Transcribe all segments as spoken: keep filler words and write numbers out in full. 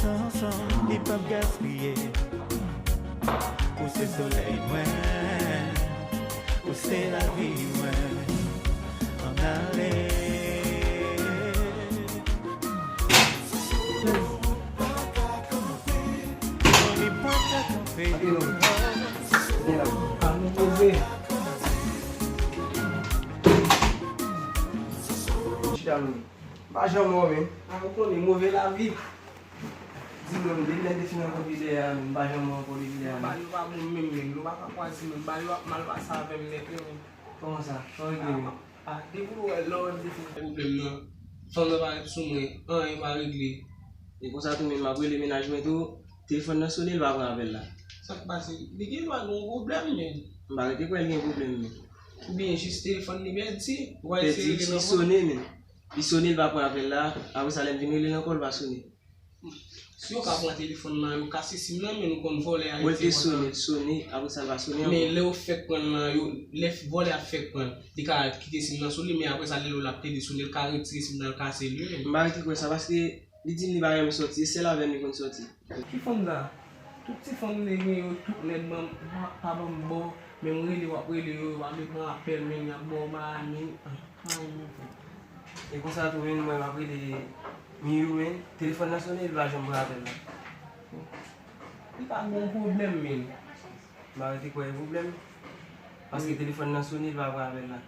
Tan sa, li p ap gaspiye. Ou se solèy mwen, ou se lavi mwen. Ann ale. Non, li pa ka kanpe. Chita, non. M pa janm wè w, men. A, ou konnen, move lavi. Di m non, depi lè m te fin rankontre Dèya, men m pa janm wè w ankò depi Dèya, non. Bal yo pa bon menm, menm. Nou pa ka kwaze menm. Bal yo ap mal pase avè m nèt, wi, menm. Kòman sa? Sa w regle, menm? A, depi w wè, lè w wè m te fin fè pwoblèm nan, fanm nan parèt sou mwen, anyen pa regle. E konsa tou, menm m ap rele mennaj mwen tou, telefòn nan sone, li pa pran apèl la. Sa k pase? Li gen dwa gen yon pwoblèm, menm. M pa rete kwè l gen pwoblèm, menm. Oubyen jis telefòn li pèdi, ou pa eseye rele l ankò? Li sone, menm. Li sone, li pa pran apèl la. Apre sa, lè m vin rele l ankò, li pa sone. Si yo ka pran telefòn nan, yo kase sim nan, men nou konn vòlè a. Bon, li te sone, li sone, apre sa, li pa sone ankò. Men lè yo fèk pran l lan, yo, lè vòlè a fèk pran l, li ka kite sim nan sou li, men apre sa, lè l ap plede sone, l ka retire sim nan, l kase l, wi, menm. M pa rete kwè sa, paske li di m li pa renmen sòti, e sèl avè m li konn sòti. Ki fanm sa? Tout ti fanm li gen yo, tout nèt ban, pa, pa ban m bò, men m rele, w ap rele yo, yo pa vle pran apèl, men y ap ba w bagay, men, ah, pa renmen fè. E konsa tou, men, mwen, m ap rele Miyou, men, telefòn nan sone, li pa janm pran apèl la. Li pa gen yon pwoblèm, men. M pa rete kwè e pwoblèm. Paske telefòn nan sone, li pa pran apèl la.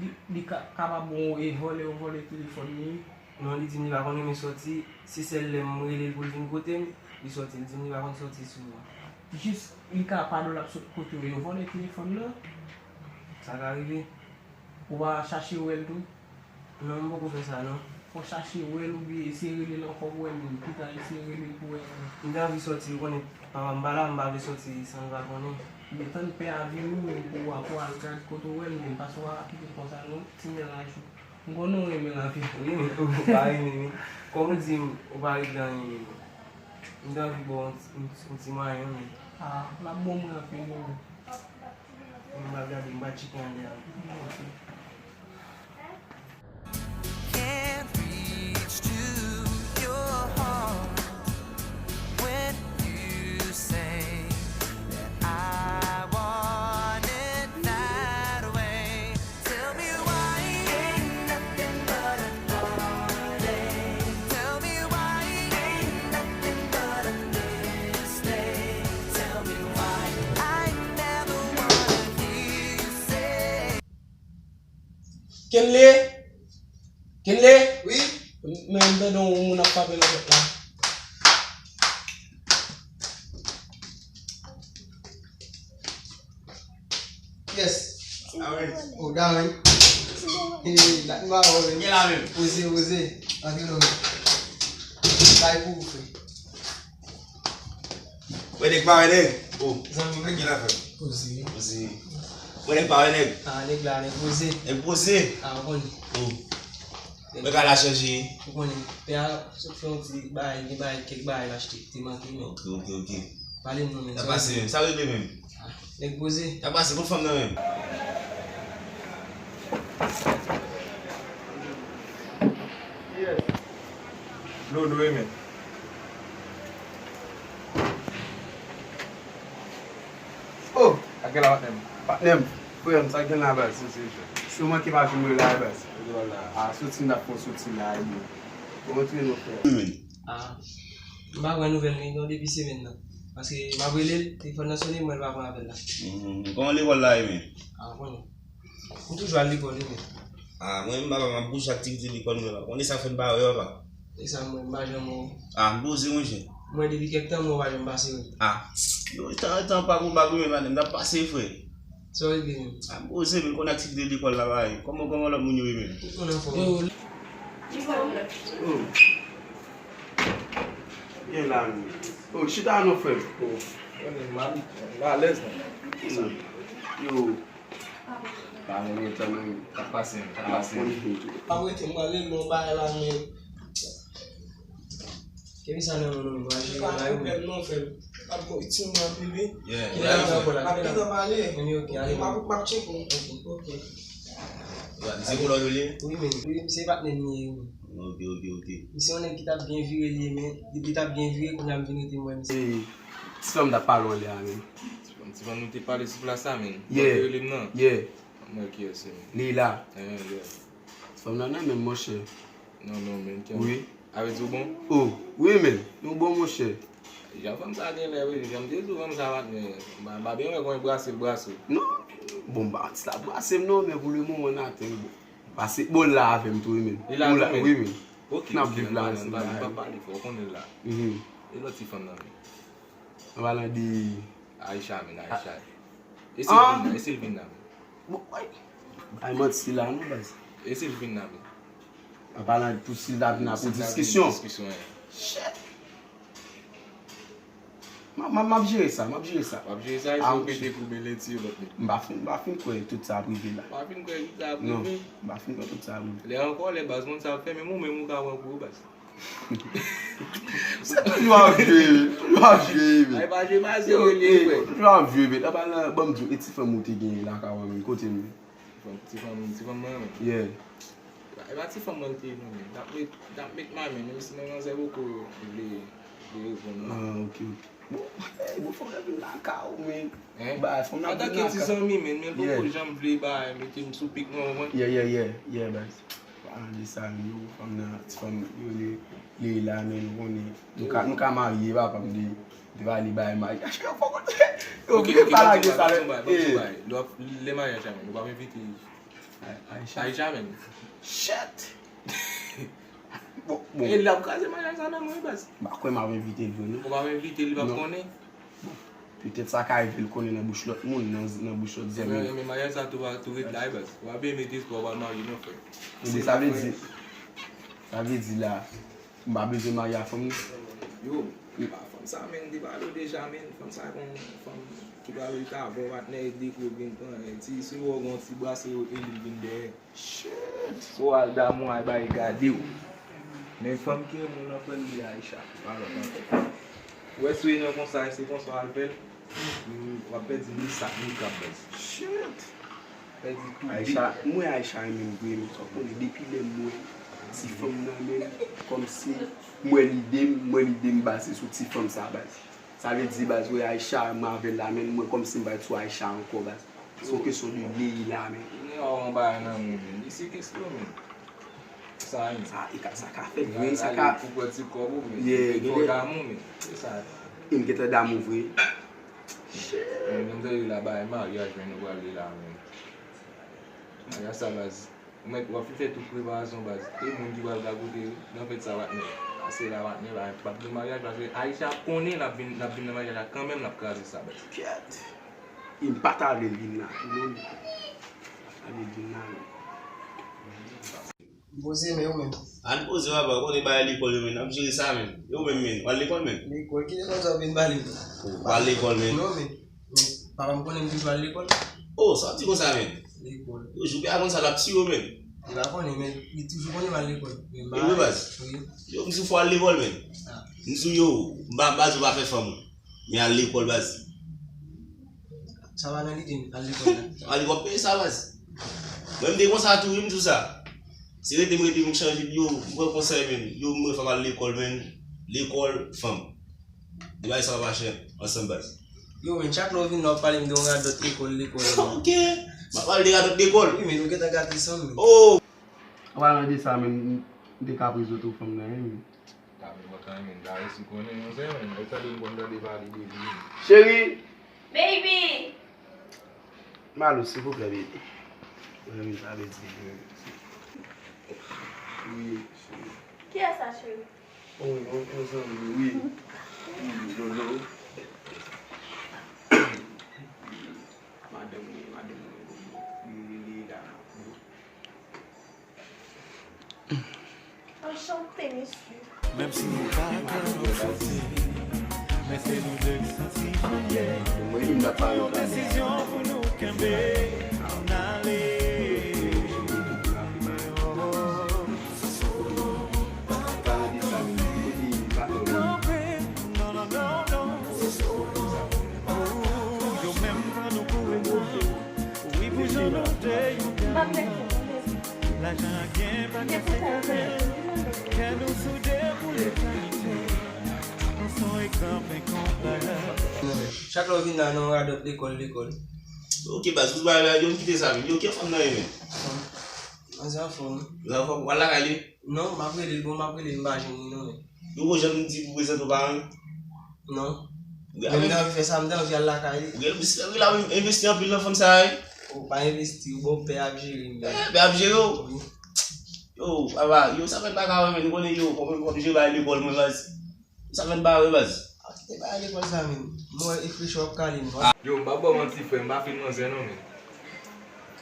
Li, li ka, kapab bon e vòlè, yo vòlè telefòn li. Non, li di m li pa konn renmen sòti. Se sèl lè m rele l pou l vin kote m, li sòti. Li di m li pa konn sòti souvan. Jis, li ka pa dwe l ap sot kote w, yo vòlè telefòn nan. Sa ka rive. Ou pa chache wè l tou? Non, m poko fè sa, non. Fò chache wè l oubyen eseye rele l ankò pou wè l menm. Pita eseye rele l pou wè l. M te anvi sòti, ou konnen, papa m pa la, m pa vle sòti san l pa konnen. Men tann pè a vini menm pou w, pou w al gad kote w wè l menm, paske w pa ka kite l konsa non, ti mennaj ou. M konnen w renmen l anpil. Wi, men ou pa renmen, men. Kòm ou di m, ou pa regle anyen, men. M te anvi ba w yon ti, yon ti, yon ti mwayen, men. Ah, l ap bon mwen anpil, wi, men. M pral gade, m pral tcheke anlè a. Can't reach to your heart when you say that I want it that way. Tell me why ain't nothing but a heartache. Tell me why ain't nothing but a mistake. Tell me why I never wanna hear you say. Kenley? Kenley? Wi? Men m tande yon moun ap frape nan pòt la. Yes. Alright. Oh, Darren. Hey, dat m pa wè, men. Gen la menm. Poze, poze. Antre non, men. Bay pou ou, frè. Wè nèg pa wè nèg. Oh, zanmi m. Gen afè. Poze. Poze. Wè nèg pa wè nèg. Ah, nèg la, nèg poze. Nèg poze. Ah, ou konnen. Oh. Mwen ka la chanje. Ou konnen, pè a sot fè yon ti bagay, gen bagay, kèk bagay l achte, te manke, men. Ok, ok, ok. Pale m non, men. Sa pase menm, sa regle menm. Ah, nèg poze. Sa pase, kot fanm nan menm? Yes. Dodo, wi, men. Oh, sa k gen la, patnè m? Patnè m, frè m, sa k gen la, baz? Si w manke pa vin mwen la, baz. Ah, soti m t ap fè w soti la, wi. Kòman w ye, mon frè? Ah, m pa pran nouvèl li non depi semèn nan. Paske m ap rele l, telefòn nan sone, mwen l pa pran apèl la. Hmm, kòman lekòl la ye, men? Ah, ou konnen. M toujou al lekòl, wi, men. Ah, mwen menm, papa, m ap bouje aktivite lekòl mwen la. Konnen sa fè m pa wè, papa. E sa, mwen, m pa janm wè w. Ah, m poze, monchè. Mwen, depi kèk tan, mwen pa janm pase, wi. Ah, yo, tan, tan, pa pou bag, wi, men, m t ap pase, frè. Sa w regle menm? Ah, m poze, men, m konn aktivite lekòl la, bagay. Kòman, kòman lòt moun yo ye, men? Ou konn anfòm? Yo. Oh. Gen la, men. Oh, chita non, frè m. Oh. Mwen menm, m alèz, non. Yo. Pa renmen tan non. Sa k pase, sa k pase? Pa rete m ale non bagay la, men. Kemi sa nan non, non, non, pa jere la, yo. Pwoblèm non, frè m. Pa bon, itil mwen anpil, wi. Yeah. Kilè n ap pran la? Kilè n ap pale? Men ok, ale. M ap, m ap tcheke w. Ok. Ok. Misye koulè w li ye? Wi, men. Wi, se patnè m li ye, wi. Ok, ok, ok. Misye yon nèg ki t ap byen vire li ye, men depi l t ap byen vire, kounye a m vin rete m wè misye. Ti fanm t ap pale anlè a, men. Ti fanm, ti fanm nou te pale sou plas la, men. Yeah. Ou te rele m nan? Yeah. Mwen ki ese, men. Li la. Eh, yeah. Ti fanm nan nan menm, monchè. Non, non, men. Wi. Avè di w bon? Oh, wi, men. Nou bon, monchè. Jan fanm sa genlè, wi. Jan m te di w, fanm sa pa t, men. M pa, m pa byen wè kòman brase l brase w. Non. Bon, m pa ti la brase m, non, men pou le moman, n atenn, bon. Pase, bon, l la avè m tou, wi, men. Li la tou, men. Wi, men. Ok, n ap viv la ansanm. N pa pale fò, ou konnen l la. Mhm. E lòt ti fanm nan, men. An palan de Aisha, men, Aisha. E Sylvina, e Sylvina, men. Bon, ay. Ay, manti la, non, baz. E Sylvina, men. An palan pou Sylvina pou diskisyon. Diskisyon, wi. Shit. M ap, m ap, m ap jere sa, m ap jere sa. W ap jere sa, e si w pete koube leti yo lòt nèg. M pa fin, m pa fin kwè tout sa ap rive la. M pa fin kwè tout sa ap rive. Non, m pa fin kwè tout sa ap rive. Lè ankò, lè baz moun sa ap fè, menm ou menm ou ka pran kou yo baz. Se toujou ap jwe, toujou ap jwe, men. Ay, pa jwe, pa jwe, li, frè. Toujou ap jwe, men. Anpalan, ban m di w, e ti fanm ou te genyen lakay ou a, men, kote l, men? Ti fanm, ti fanm, ti fanm mwen, men. Yeah. E pa ti fanm mwen te renmen. T ap met, t ap met manmen, menm si manmanzè poko vle, vle reponn mwen. Ah, ok, ok. Bon, hey, bon, fòk yo vin lakay ou, men. Hein? Ba, fanm nan vin lakay. Antanke ti zanmi, men, men poko janm vle ba, mete m sou pik mwen, ou konprann? Yeah, yeah, yeah, yeah, baz. Palan de sa, men, yo, fanm nan, ti fanm, yo, li, li la, men, nou konnen. Nou ka, nou ka marye, papa m de, de ba li bay maryaj. Yo, fòk yo, yo vle pa lage sa, men. Lè w ap, lè maryaj la, men, nou p ap envite Aisha. Aisha, men. Shit! Bon, bon. E l ap kraze maryaj sa nan mwen, baz. M pa kwè m ap envite l vre, non. Ou p ap envite l, li p ap konnen? Bon, petèt sa ka rive l konnen nan bouch lòt moun, nan, nan bouch lòt zanmi. Men, men maryaj sa tou va tou ret la, wi, baz. W ap mete espwa w pral marye, non, frè. Ebyen, sa vle di, sa vle di la, m pa bezwen marye ak fanm nan? Yo, pa fanm sa, men, m te pale w deja, men, fanm sa kon fanm ki pral rete avè w, patnè, e de kou vin pran, ti, si w wè w gen yon ti brase, e li vin dèyè. Shit. Si w al damou a bay gade w. Men fanm ki renmen w nan frè m li Aisha, pa lòt ankò. Ou wè si w nan konsa, se konsa w al fè l, w ap pèdi ni sak ni krab, baz. Shit. Pèdi tou de. Aisha, m wè Aisha renmen m vre, men sa w konnen depi lè m wè ti fanm nan, men kòmsi m wè lide m, m wè lide m baze sou ti fanm sa, baz. Sa vle di, baz, wè Aisha, m avè l la, men mwen kòmsi m pa t sou Aisha ankò, baz. Se yon kesyon de Leila, men. Gen yon bagay nan men, men. Li se kesyon, men. Sa, men. Sa, e ka, sa ka fèt vre, sa ka. Pou pran ti kòb ou, men. Yeah, gen de damou, men. Se sa. E m gentan damou vre. Shit. Men, menm tande la, bagay maryaj, men, nou pral li la, men. Maryaj sa, baz. Ou mèt, w ap fin fè tout preparasyon, baz. E moun ki pral ta kote nan fèt sa, patnè? Pase la, patnè, pa, p ap gen maryaj, paske Aisha ap konnen l ap vin, l ap vin nan maryaj la kanmenm, l ap kraze sa, baz. Kyèt. E m pa ta vle l vin la tou, non. Pa ta vle l vin la, non. Poze, men ou menm? Ann poze, papa, ou konnen bagay lekòl yo, men, n ap jere sa, men. E ou menm, men, w al lekòl, men? Lekòl, ki lekòl sa w vin pale m? Ou al lekòl, men? Non, men. Men papa m konnen m toujou al lekòl. Oh, sa w di konsa, men? Lekòl. Yo, jou pè a konn sa l ap tiye w, men. Li pa konnen, men li toujou konnen m al lekòl. Men m pa... E vre, baz? Wi. Yo, m di w fò w al lekòl, men. Ah. M di w, yo, m pa, m pa di w pa fè fanm ou. Men al lekòl, baz. Sa pa nan lide m, al lekòl la. Al lekòl, peye sa, baz. Mwen, m te konsa tou, wi, m di w sa. Se rete m rete, m chanje, yo, m pran konsèy, men. Yo, mwen, fò m al lekòl, men. Lekòl, fanm. De bagay sa w ap mache ansanm, baz. Yo, men, chak lè w vin la, w ap pale m de yon radòt lekòl, lekòl. Ok. M ap pale de radòt lekòl. Wi, men nou gentan gate san mil. Oh! An palan de sa, men, m te ka prezante w fanm nan, wi, men. Ka vin mwen kanmenm, men, m ta resi konnen yon zen, men, lè tande m konn tande pale de li. Cheri! Baby! Malo, silvouplè, baby. Mwen menm, sa vle di, wi, cheri. Kiyès sa, cheri? Oh, yon, yon zanmi, wi. Wi, Lolo. Madanm mwen, madanm mwen, wi, li la. Anchante, mesye. Menm si nou pa ka fòse, men se nou de ki santi nou ye. Mwen menm, m t ap pale w kanmenm. Desizyon pou nou kenbe, n ale. Yo menm fò nou kouri. Wi, pou jan nou te yon. Lajan gen pa ka sekate. Chak lè w vin la, nan radòt lekòl, lekòl. Ok, baz, ou bay la, yo kite sa, men. Yo, ki fanm nan ye, men? Manzè anfòm. Manzè anfòm, w al lakay li? Non, m ap rele l, bon, m ap rele l, m pa jwenn li, non, men. Yo, ou janm di pou prezante w paran l? Non. Men m te anvi fè sa, m te anvi al lakay li. Ou gen, ou gen la, ou envesti anpil nan fanm sa a, wi. Ou pa envesti, ou bon, pè ap jere m. Eh, pè ap jere w? Wi. Yo, papa, yo, sa fè n pa ka wè, men, nou konnen, yo, kòman, kòman jere bagay lekòl, mwen, baz. Sa fè n pa wè, baz. A, kite bagay lekòl sa, men. Mwen, reflechi w ap kale m. Yo, m pa ba w manti, frè, m pa fin manzè, non, men.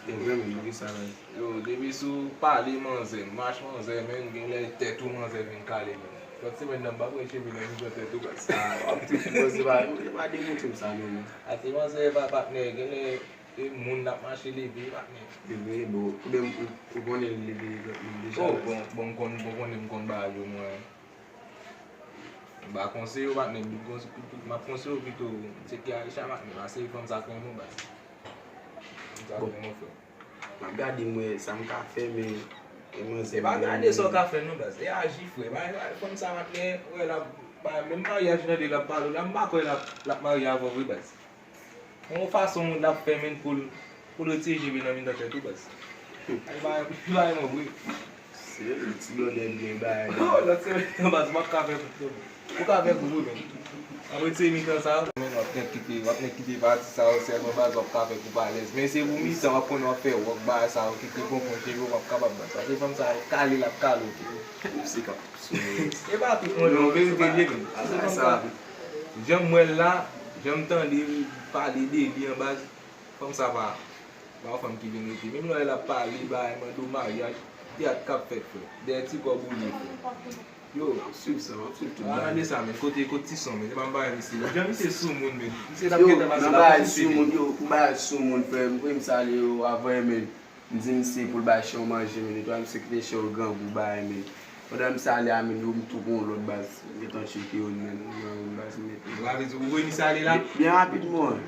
Yo, men, men, men, sa, men. Yo, depi sou pale manzè, mach manzè, men, genlè tèt ou manzè vin kale, men. Lòt semèn nan, m pa pran cheve nan mizè tèt ou, baz. A, w ap toujou panse pa, yo, yo pa demontre m sa, non, men. A, se manzè, pa patnè, genlè, e moun n ap mache leve, patnè. Leve, bon, ou menm, ou, ou konnen l leve, l deja, baz. Oh, bon, bon, m konn, bon, konnen m konn bagay yo, mwen. M pa konseye w, patnè, m konse-, m ap konseye w pito, se ki Aisha, patnè, pase fanm sa k renmen w, baz. Fanm sa k renmen w, frè. M ap gade m wè sa m ka fè, men, e manzè. Se pa gade sa w ka fè, non, baz. E aji, frè. Ba, ba, fanm sa, patnè, wè, l ap, ba, menm maryaj nan de l ap pale w la, m pa kwè l ap, l ap marye avè w, vre, baz. Yon fason moun ap fè, men, pou l, pou l retire jebe nan mitan tèt ou, baz. Ay, bay, bay, non, vre. Se ti blòdè byen bay. Oh, lòt semèn, baz, m ap ka fè kout, non. Ou ka fè kout, wi, men. Ap retire mitan sa, men w ap nèk kite, w ap nèk kite pati sa yo sèlman, baz, w ap ka fè kout alèz. Men se pou mitan, w ap konnen w ap fè wòk, bagay sa yo, kite konprann cheve w p ap kapab, baz. Paske fanm sa yo kale l ap kale w tou. Se ka. E pa tout moun, non, verite l ye, men. Janm wè l la, janm tande pale de li an baz, fanm sa pa, pa yon fanm ki vin rete. Menm lè l ap pale, bay, mande w maryaj, teyat k ap fèt, frè. Dèyè ti kòb ou ye, frè. Yo, m ap swiv sa, m ap swiv tout bagay. Gade sa, men, kote, kote ti son, men, se pa m bay misye. Jan misye sou moun, men. Misye t ap gentan pase la pou sou moun, yo, pou bagay sou moun, frè, m voye m salye yo avè, men. M di misye pou l bay chen w manje, men netwaye misye kite chen w grangou bay, men. Pandan misye ale a, men, yo, m tou gon lòt baz. M gentan tcheke yo, men, nan yon baz, men. Ou ka vle di ou voye misye ale la? Byen rapidman.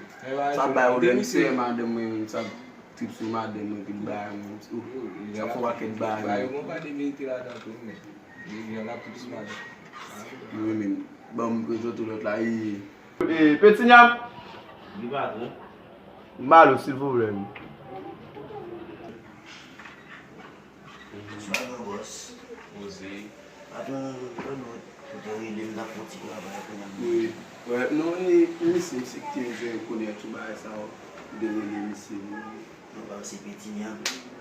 Sa bay pwoblèm, misye wè madanm mwen, men, sa trip sou madanm mwen, epi l bay mwen. Sa fè w pakèt bagay, men. Yo gon pa de verite ladan tou, men. Li gen la trip sou madanm. Wi, men. Ban m prezante w lòt la, e, e, Petinya. Wi, patwon. Malo, silvouplè. Bonswa, gran bòs. Poze. Patwon, mwen, nou te rele m, n ap fè yon ti travay, kounye a m. Wi. Wè, non, e, misye, misye ki te jwenn konnen tout bagay sa yo. M te rele misye, wi. Non, pa se Petinya.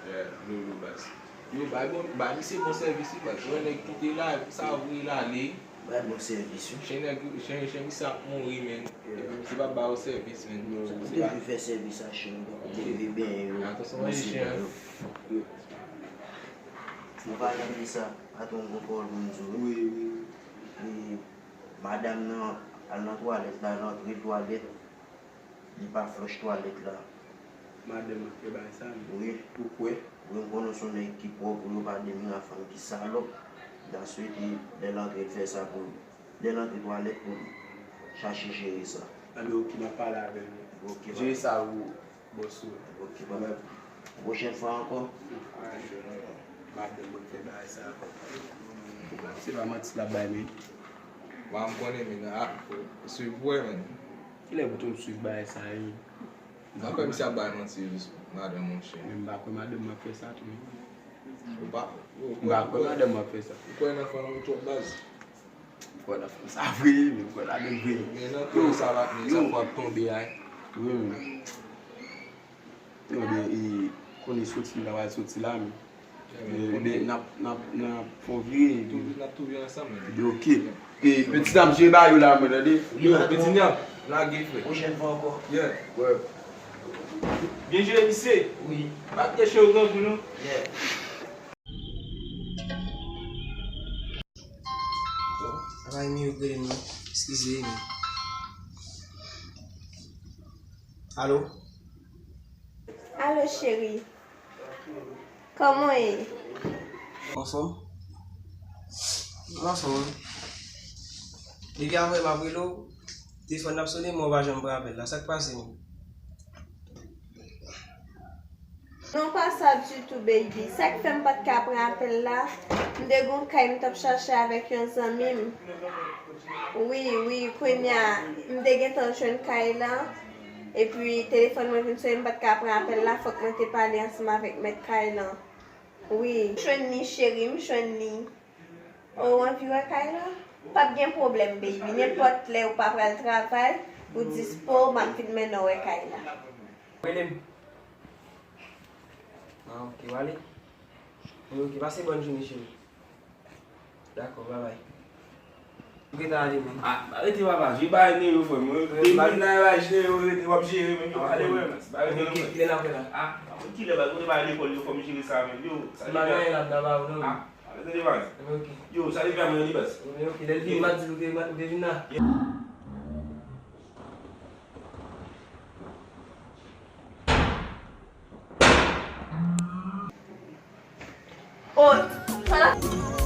Yeah, Lolo, baz. Yo, bay bon, bay misye bon sèvis, wi, baz. Wè nèg kite la, sa voye l ale. Bay bon sèvis, wi. Chen nèg, chen, chen misye ap mouri, men. Epi misye p ap ba yo sèvis, men. Non, ou te vle fè sèvis a chen yo, ou te vle benyen yo. Atansyon, manje chen an. Ou pa tande sa, patwon gon pawòl pou m di w, wi. Wi, wi. E madanm nan al nan twalèt la, l antre twalèt. Li pa flòch twalèt la. Madanm ap fè bagay sa, men. Wi. Ou kwè? Wi, m konnen w se yon nèg ki pwòp, ou yo pa de m nan fanm ki salòp. That's why lè l antre, l fè sa pou l. Lè l antre twalèt pou l chache jere sa. Anben, ok, m ap pale avè l. Ok, jere sa pou bòs ou. Ok, papa. Pwochèn fwa ankò. Madanm mwen fè bagay sa ankò. Se pa manti l ap bay, men. Wa, m konnen, men, a, swiv pou wè, men. Kilè pou tou m swiv bagay sa yo? M pa kwè misye ap bay manti, jis madanm, monchè. Men m pa kwè madanm mwen ap fè sa tou, non. Ou pa, ou kwè, m pa kwè madanm mwen ap fè sa. Ou kwè nan fanm ou twòp, baz. M kwè nan fanm sa vre, men m kwè ladan l vre. Men nan twòp sa, patnè, sa fò ap tonbe a. Wi, men. Yo, men, e, konnen soti, m ta pral soti la, men. Ebyen, n ap, n ap, n ap fè yon vire, epi n ap tou vire ansanm, men. Ebyen, ok. E, Petit N ap jere bagay yo la, mwen, tande. Yo, Petit N ap lage, frè. Pwochèn fwa ankò. Yeah. Wè. Byen jere, misye. Wi. Pa kite chen yo grangou, non. Yeah. Bon, apa Emi yo k rele m nan? Eskize, Emi. Alo? Alo, cheri. Kòman w ye? Anfòm? M anfòm, wi. Depi apre m ap rele w, telefòn nan ap sone, men w pa janm pran apèl la. Sa k pase menm? Non, pa sa ditou, baby. Sa k fè m pa t ka pran apèl la, m te gon kay m t ap chache avèk yon zanmi m. Wi, wi, kounye a, m te gentan jwenn kay lan. Epi, telefòn mwen vin sonnen, m pa t ka pran apèl la, fòk mwen te pale ansanm avèk mèt kay lan. Wi, m jwenn li, cheri, m jwenn li. O, w anvi wè kay la? P ap gen pwoblèm, baby. Nenpòt lè ou pa pral travay, ou dispo, m ap vin mennen w wè kay la. Rele m. Ah, ok, w ale? Wi, ok, pase bòn jounen, cheri. Dakò, babay. Ou gentan ale menm. Ah, arete papa, je bagay nèg yo fò m. Depi m la imajine yo rete w ap jere menm, yo pale wè. Kilè n ap wè la? Ah, kilè ba kote ba lekòl yo fò m jere sa menm. Yo, sa bagay la m ta ba ou non. Ah, arete de baz. Ok. Yo, sa depi a mwen li baz. Ok, lè l vini m ap di l ou te ou te vin la. Oh, sa la.